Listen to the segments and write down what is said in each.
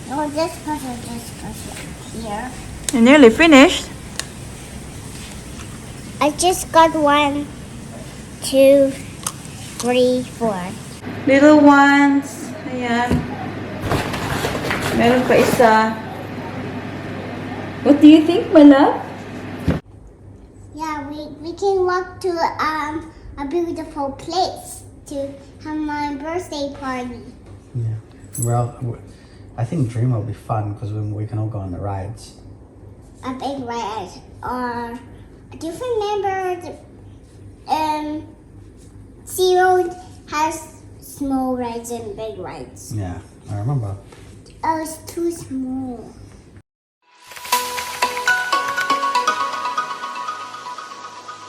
No, this puzzle here. You're nearly finished. I just got 1, 2, 3, 4. Little ones. Ayan. Meron pa isa. What do you think, my love? Yeah, we can walk to a beautiful place to have my birthday party. Yeah. Well, I think Dream will be fun because we can all go on the rides. A big ride. Or do you remember Zero has small rides and big rides? Yeah, I remember. Oh, it's too small.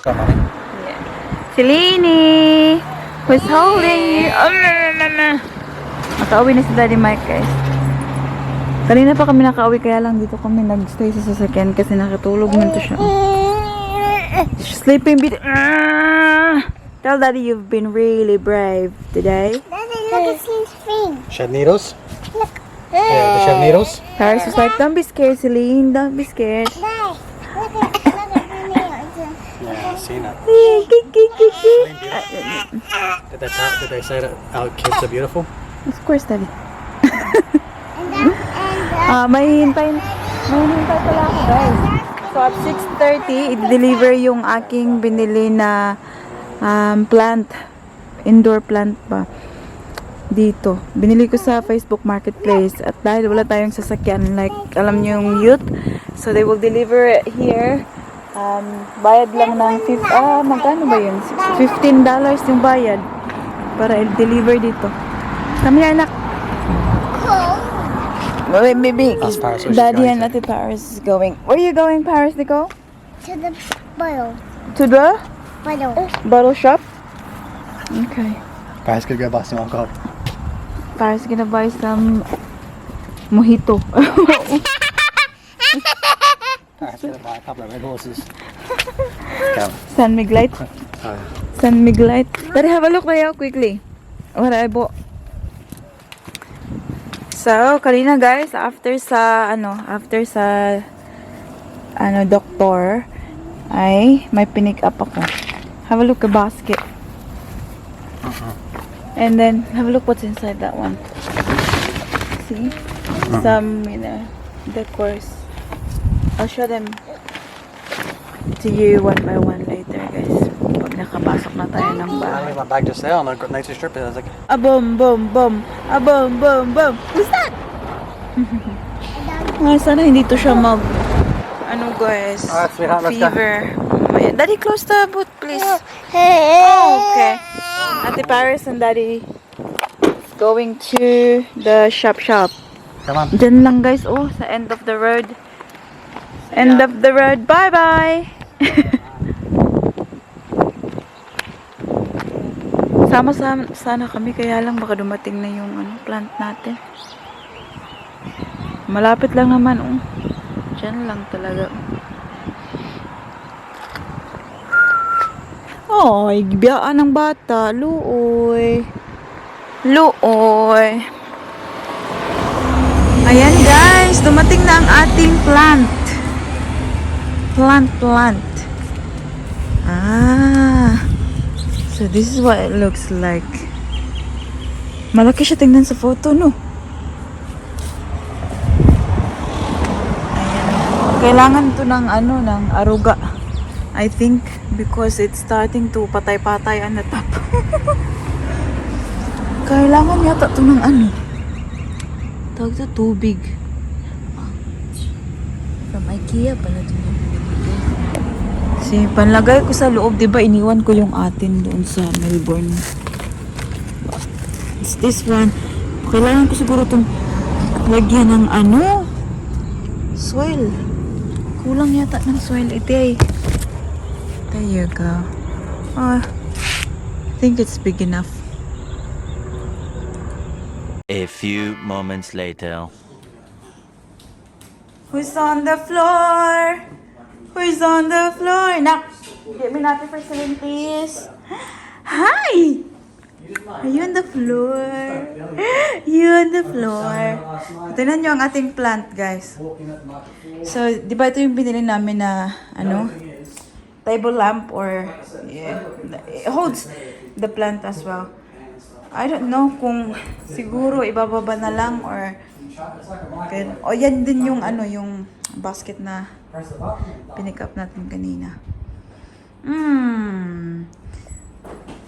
Come on. Selene! Who's holding you? Nakauwi na si Daddy Mike, guys. Kanina pa kami nakauwi, kaya lang dito kami nagstay sa sasakyan kasi nakatulog man to siya. She's sleeping bit. Tell Daddy you've been really brave today. Daddy, look at his thing. Shed needles? Look. Yeah, the shed needles? Paris was like, don't be scared, Celine. Don't be scared. Dad, look at the nails. Yeah, I've seen it. Did they say that our kids are beautiful? Of course, Daddy. And May hintay pala ako, guys. So, at 6:30, i-deliver yung aking binili na plant. Indoor plant ba? Dito. Binili ko sa Facebook Marketplace. At dahil wala tayong sasakyan, like, alam nyo yung youth. So, they will deliver it here. Bayad lang ng magkano ba yun? $15 yung bayad. Para i-deliver dito. Come here, anak. Wait, maybe Daddy and Ate Paris is going. Where are you going, Paris, Nicole? to the bottle. To the bottle shop? Okay. Guys, could go buy some alcohol. Paris is gonna buy some mojito. Guys, gonna buy a couple of red horses. Come. San Miglite. San Miglite. Daddy, have a look tayo quickly. What I bought. So, kanina guys, after sa doktor, ay may pinick up ako. Have a look at basket. And then, have a look what's inside that one. See? Some, decors. I'll show them to you one by one later, guys. Pag nakapasok na tayo ng I bahay. leave my bag just there on the nature strip. I was like, A boom, boom, boom. A boom, boom, boom. Who's that? Sana hindi to siya guys. Alright, sweetheart, let's go. Fever. Ayan. Daddy, close the boot, please. Oh, okay. Ate Paris and Daddy going to the shop. come on. Diyan lang, guys. Oh, sa end of the road. End of the road. Bye-bye. Sama-sama sana kami, kaya lang baka dumating na yung plant natin. Malapit lang naman, oh. Diyan lang talaga. Ay, biyaan ng bata. Luoy. Luoy. Ayan, guys. Dumating na ang ating plant. Plant. So this is what it looks like. Malaki siya tingnan sa photo, no? Ayan. Kailangan to ng ng aruga. I think because it's starting to patay-patay ang natap. Kailangan yata to ng tawag sa tubig. From IKEA pala to. Kasi panlagay ko sa loob, diba iniwan ko yung atin doon sa Melbourne. It's this one. Kailangan ko siguro itong lagyan ng soil. Kulang yata ng soil ito eh. There you go. I think it's big enough. A few moments later. Who's on the floor? Who's on the floor? Nak, get me natin for Celine, please. Hi! Are you on the floor? You on the floor? Tingnan nyo ang ating plant, guys. So, di ba ito yung binili namin na, ano, table lamp or, yeah, it holds the plant as well. I don't know kung siguro ibababa na lang or, okay. O yan din yung, ano, yung basket na pinick up natin kanina.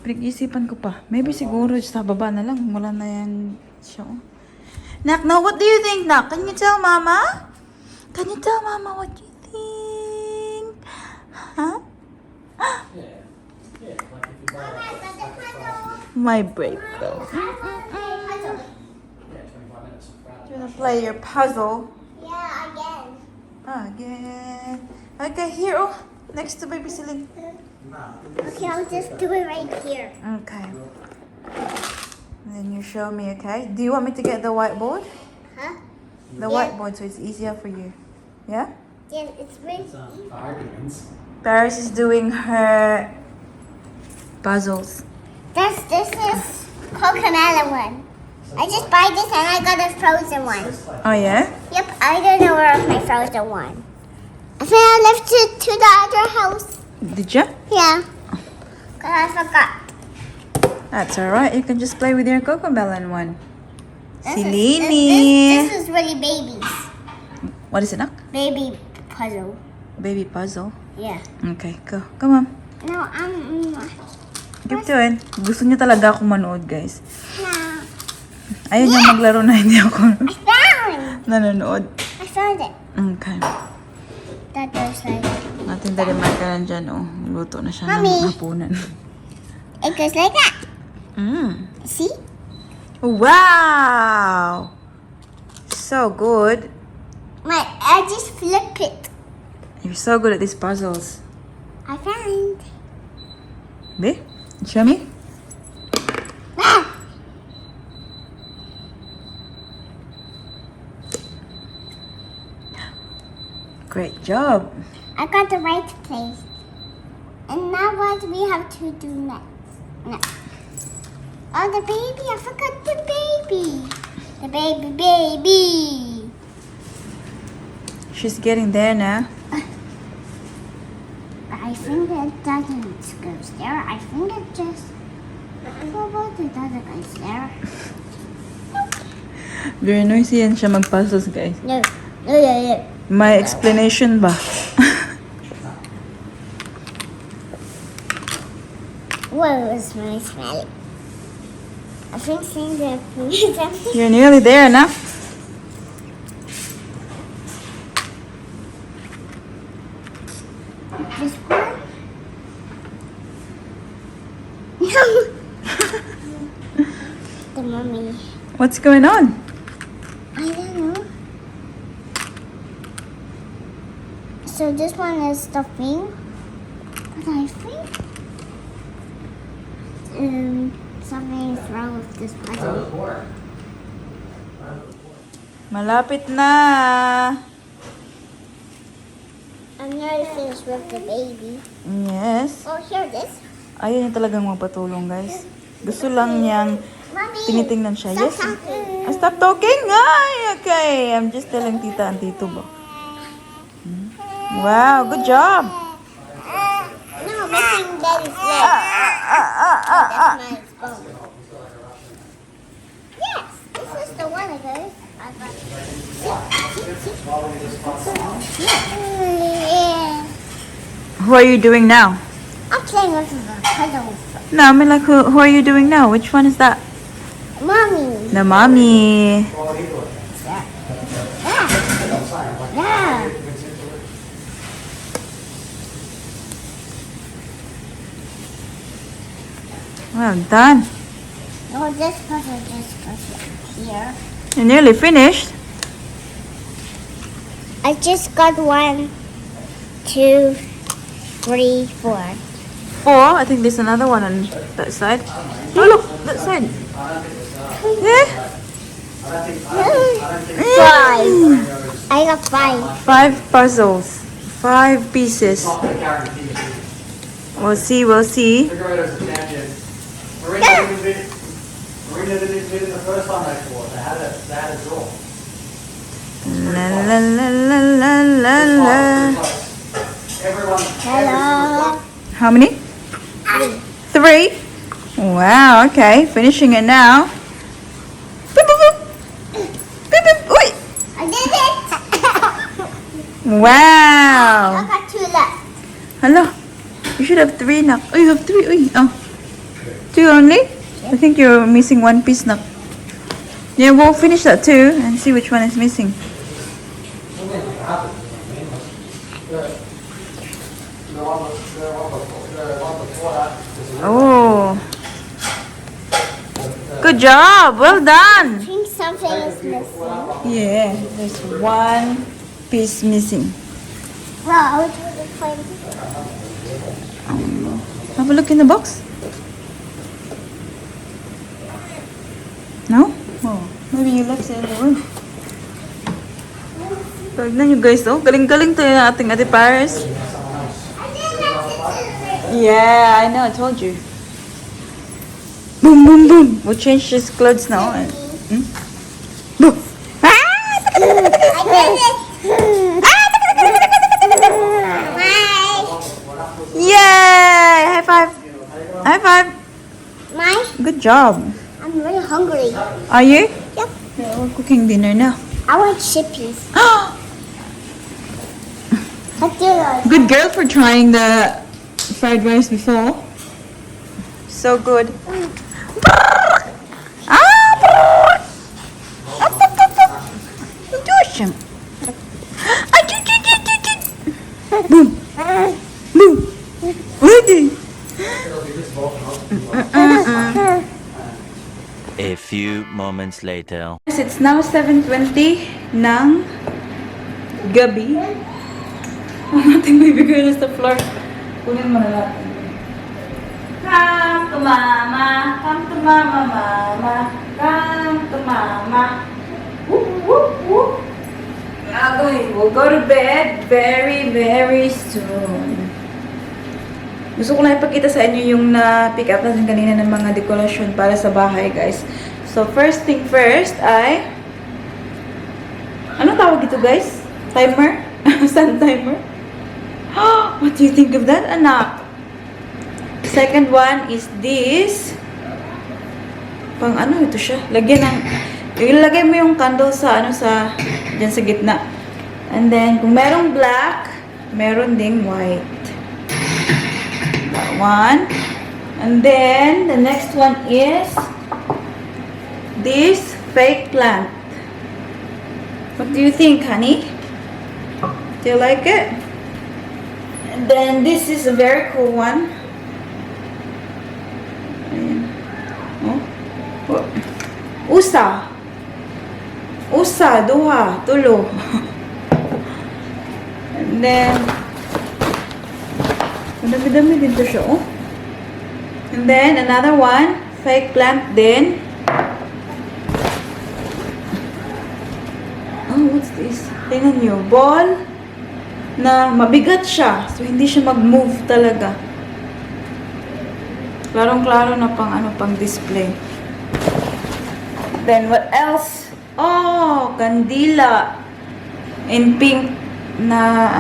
Pinag-isipan ko pa. Maybe siguro sa baba na lang. Wala na yan siya. Nak, now what do you think, Nak? Can you tell Mama? Can you tell Mama what you think? Huh? My break though. Do you wanna play your puzzle? Yeah, again. Again. Okay, here. Oh, next to baby Celine. Okay, I'll just do it right here. Okay. And then you show me, okay? Do you want me to get the whiteboard? Huh? The whiteboard so it's easier for you. Yeah? Yeah, it's really easy. Paris is doing her puzzles. This is coconut one. I just buy this and I got a frozen one. Oh, yeah? Yep, I don't know where my frozen one. I think I left it to the other house. Did you? Yeah. Cause I forgot. That's alright. You can just play with your cocomelon one. This Celine. is really babies. What is it, Nak? Baby puzzle. Baby puzzle. Yeah. Okay, go. Come on. No, Keep doing. Gusto niya talaga ako manood, guys. no. Ayaw niya maglaro na hindi ako I found. nanonood. I found it. Okay. That goes like. Ating daliman ka lang dyan, oh. Luto na siya Mommy. ng hapunan. It goes like that. See? Wow! So good. I just flip it. You're so good at these puzzles. I found. Be? Show me. Ah! Great job. I got the right place. And now what we have to do next? Oh, the baby. I forgot the baby. The baby. She's getting there now. I think it doesn't go there. I think it just... What about it doesn't go there? Very noisy yan siya mag-puzzles, guys. No. May explanation ba? What was my smell? I think seeing the food is something. You're nearly there now. This one? The mommy. What's going on? I don't know. So this one is stuffing. But I think something's wrong with this puzzle. Malapit na. I'm nearly finished with the baby. Yes. Oh, here it is. Ayaw niya talagang magpatulong, guys. Gusto lang niyang Mommy. tinitingnan siya. Stop Yes. talking. Stop talking. Ay, okay. I'm just telling tita and tito ba. Wow, good job. No, missing daddy's leg. That's my phone. Yes, this is the one I guess. Yeah. Who are you doing now? I'm playing with the puzzle. No, I mean like who are you doing now? Which one is that? Mommy. The mommy. Yeah. Well done. No, this puzzle just goes here. You're nearly finished. I just got 1, 2, 3, 4. Or I think there's another one on that side. Oh look, that side. Yeah. 5. I got 5. 5 puzzles. 5 pieces. We'll see, we'll see. Yeah. did the first one I bought. They had a drawer. La la la la la la la. Everyone. Hello. How many? 3. Wow, okay. Finishing it now. Boop, boop, boop. Boop, boop. Uy. I did it. Wow. I got 2 left. Hello. You should have 3 nak. Oh, you have 3. Uy. Oh. 2 only? I think you're missing 1 piece nak. Yeah, we'll finish that too and see which one is missing. Oh. Good job. Well I done. think something is missing. Yeah, there's 1 piece missing. Well, which was the point? Have a look in the box. No? Oh, maybe you left it in the room. Tignan nyo guys, oh. Galing-galing to yung ating Ate Paris. Yeah, I know. I told you. Boom, boom, boom. We'll change his clothes now. And, boom. I did it. Yay! High five. High five. Mine? Good job. I'm really hungry. Are you? Yep. Yeah, we're cooking dinner now. I want chippies. Let's do it. Good girl for trying the fried rice before. So good. Boom. Boom. A few moments later. It's now 7:20 ng gabi. Ang ating baby girl is the floor. Kunin mo na natin. Come to mama. Come to mama, mama. Come to mama. Whoop, whoop, whoop. We'll go to bed very, very soon. Gusto ko lang ipakita sa inyo yung na-pick up natin kanina ng mga dekorasyon para sa bahay, guys. So, first thing first ay... Anong tawag ito, guys? Timer? Sun timer? What do you think of that, anak? Second one is this. Pang ano ito siya? Lagyan ng... Ilagay mo yung candle sa dyan sa gitna. And then, kung merong black, meron ding white. That one. And then, the next one is this fake plant. What do you think, honey? Do you like it? And then, this is a very cool one. Ayan. Oh. Usa. Usa, duha, tulo. And then, madami-dami din to siya, oh. And then, another one, fake plant din. Oh, what's this? Tingnan nyo, ball na mabigat siya. So, hindi siya mag-move talaga. Klarong-klaro na pang display. Then, what else? Oh, kandila. In pink na,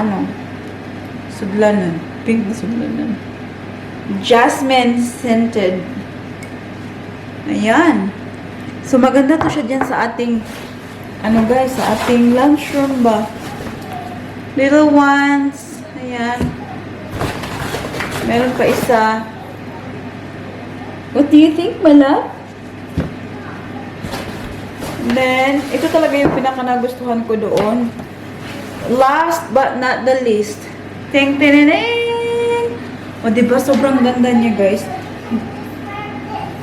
sudlanan. Pink na sudlanan. Jasmine scented. Ayan. So, maganda to siya dyan sa ating, guys, sa ating lunchroom ba? Little ones. Ayan. Meron pa isa. What do you think, my love? Then, ito talaga yung pinaka-nagustuhan ko doon. Last but not the least. Ting, ting, ting. O, diba? Sobrang ganda niya, guys.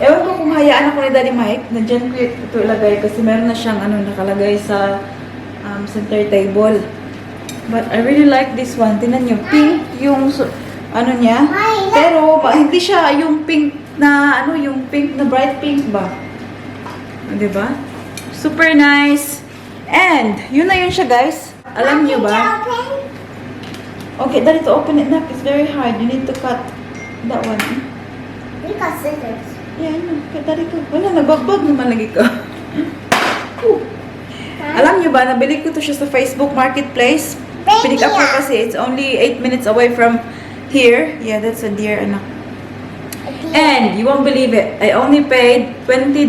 Ewan ko kung hayaan ako ni Daddy Mike. Nandiyan ko ito ilagay kasi meron na siyang nakalagay sa center table. But I really like this one. Tingnan niyo, pink yung niya. Pero hindi siya yung pink na yung pink na bright pink ba? Diba? Super nice. And yun na yun siya, guys. Alam niyo ba? Okay, to open it up. It's very hard. You need to cut that one. We got scissors. Yan, kadari ko. Wala, nabagbag naman lagi ko. Alam niyo ba, nabili ko to siya sa Facebook Marketplace. Pinik up ko kasi it's only 8 minutes away from here. Yeah, that's a deer, anak. And you won't believe it, I only paid $20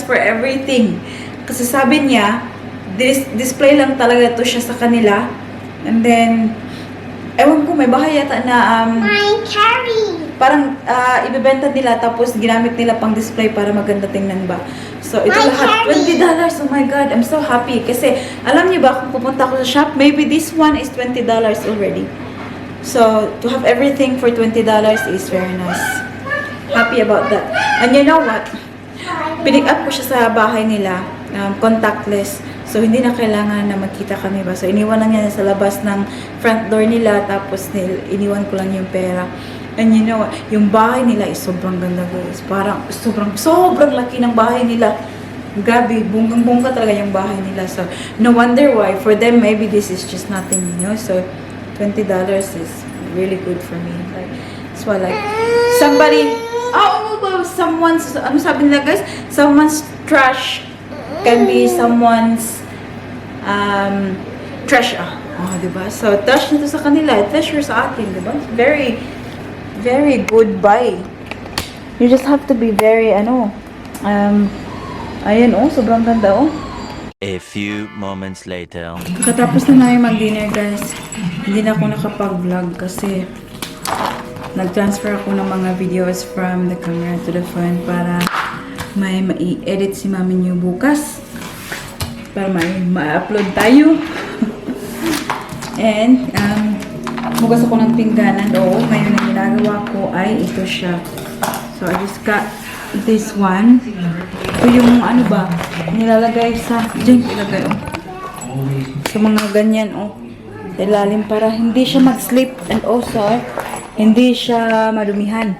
for everything. Kasi sabi niya, display lang talaga to siya sa kanila. And then, ewan ko, may bahay yata na My carry. parang ibebenta nila tapos ginamit nila pang display para maganda tingnan ba. So ito My lahat carry. $20. Oh my god, I'm so happy kasi alam niyo ba kung pupunta ako sa shop, maybe this one is $20 already. So to have everything for $20 is very nice. Happy about that. And you know what? Pick up ko siya sa bahay nila, contactless. So, hindi na kailangan na magkita kami ba. So, iniwan lang niya sa labas ng front door nila. Tapos, iniwan ko lang yung pera. And you know what? Yung bahay nila is sobrang ganda, guys. Parang sobrang laki ng bahay nila. Grabe, bunggang-bungga talaga yung bahay nila. So, no wonder why. For them, maybe this is just nothing, you know? So, $20 is really good for me. Like, so, like, somebody, someone's, ano sabi nila, guys? Someone's trash can be someone's treasure. Oh, diba? So, trash nito sa kanila. Treasure sa akin, diba? Very, very good buy. You just have to be very, ayan, oh, sobrang ganda, oh. A few moments later. Katapos na namin mag-dinner, guys. Hindi na ako nakapag-vlog kasi nag-transfer ako ng mga videos from the camera to the phone para may ma-edit si mami niyo bukas. Para may ma-upload tayo. And, bukas ako ng pingganan. Oo, ngayon ang ginagawa ko ay ito siya. So, I just got this one. Ito yung ano ba, nilalagay sa, dyan ilagay, oh. Sa mga ganyan, oh. Ilalim para hindi siya mag-slip and also, hindi siya madumihan.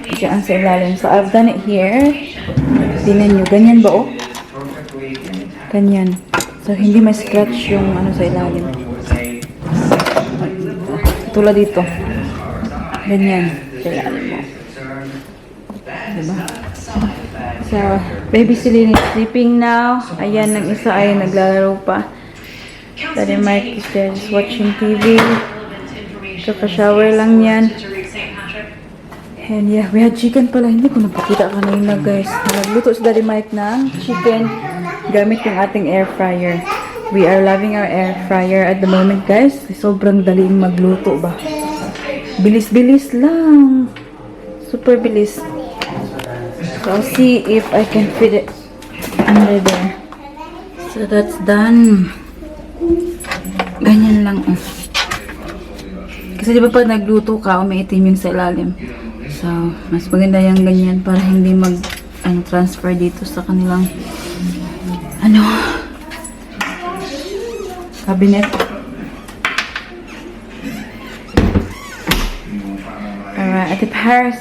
Diyan sa ilalim. So, I've done it here. Tingnan nyo. Ganyan ba, oh? Ganyan. So, hindi ma-scratch yung ano sa ilalim. Tulad dito. Ganyan. Sa ilalim mo. Diba? So, baby Celine is sleeping now. Ayan, ng isa ay naglalaro pa. Daddy Mike is there just watching TV. Kaka-shower lang yan. And yeah, we had chicken pala. Hindi ko napakita kanina, guys. Nagluto si Daddy Mike ng chicken gamit yung ating air fryer. We are loving our air fryer at the moment, guys. Sobrang daling magluto ba. Bilis-bilis lang. Super bilis. So, I'll see if I can fit it under there. So, that's done. Ganyan lang, oh. Kasi di ba pag nagluto ka, umiitim yung sa ilalim. So, mas maganda yung ganyan para hindi transfer dito sa kanilang cabinet. Alright, Ate Paris.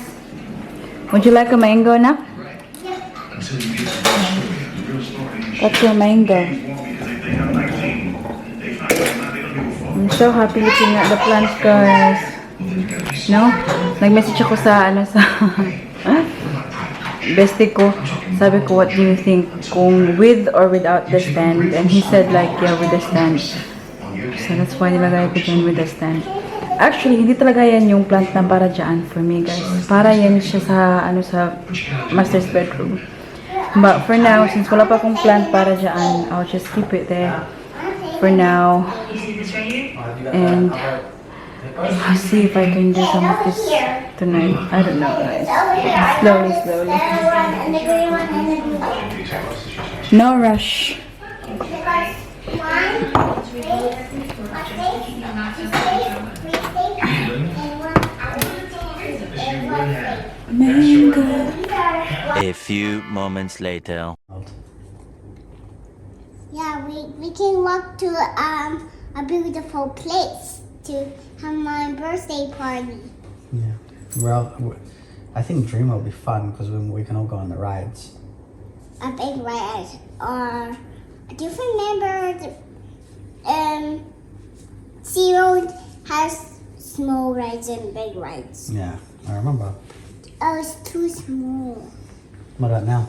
Would you like a mango na? What's your mango? I'm so happy looking at the plants, guys. No? Nag-message ako sa bestie ko. Sabi ko, what do you think? Kung with or without the stand? And he said like, yeah, with the stand. So that's why nilagay ko dyan with the stand. Actually, hindi talaga yan yung plant na para dyan for me, guys. Para yan siya sa master's bedroom. But for now, since wala pa akong plant para dyan, I'll just keep it there for now. And I'll see if I can do some of this tonight. I don't know, guys. Slowly, slowly. No rush. Mango. A few moments later. Yeah, we can walk to a beautiful place to have my birthday party. Yeah. Well, I think Dream will be fun because we can all go on the rides. A big ride. Or do you remember the SeaWorld has small rides and big rides? Yeah, I remember. Oh, it's too small. What about now?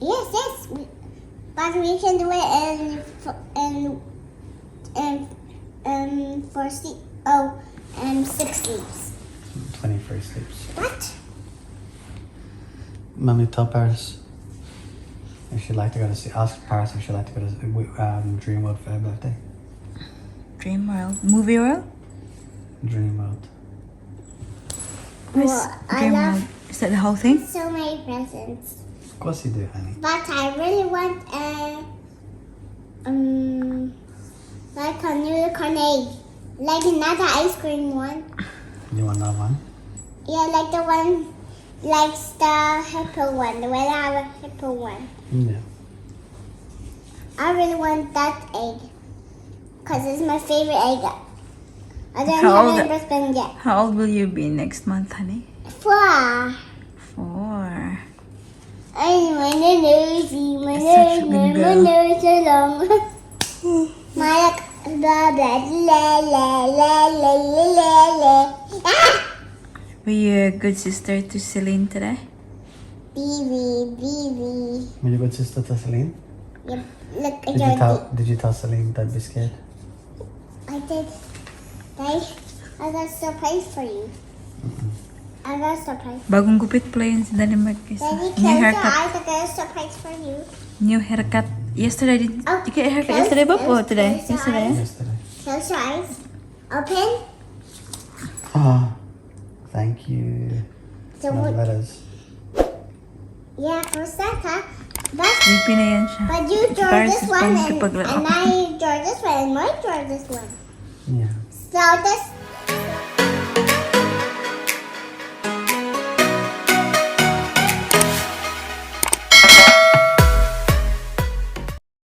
Yes, yes. But we can do it for sleep. Oh, 6 sleeps. 23 sleeps. What? Mummy, tell Paris if she'd like to go to see. Ask Paris if she'd like to go to Dream World for her birthday. Dream World. Movie World? Dream World. Where's Well, I Dream love- World? Is that the whole thing? So many presents. Of course you do, honey. But I really want like a unicorn egg. Like another ice cream one. You want that one? Yeah, like the one, like the hippo one. The way I have a hippo one. Yeah. I really want that egg. Because it's my favorite egg. I don't How old- have a husband yet. How old will you be next month, honey? 4. 4. My nose, my Such a nose, good my girl. nose so long. My like blah blah la la la la la la la. Ah! Were you a good sister to Celine today? Baby. Were you a good sister to Celine? Yep. Look at Did you tell Celine don't be scared? I did. Guys, I got a surprise for you. I got a surprise. Bagong gupit pala yun sa Danimark. Daddy, New close your haircut. eyes. I got a surprise for you. New haircut. Yesterday, did Oh, you get a haircut close, yesterday, Bob? close, Or today? close your Yesterday. eyes. Yesterday. Close your eyes. Open. Oh, thank you. So My what? letters. Yeah, close that, huh? But Sleepy na yan siya. But you draw Paris this is one pang and kapaglaro. I draw this one and Mike draw this one. Yeah. So this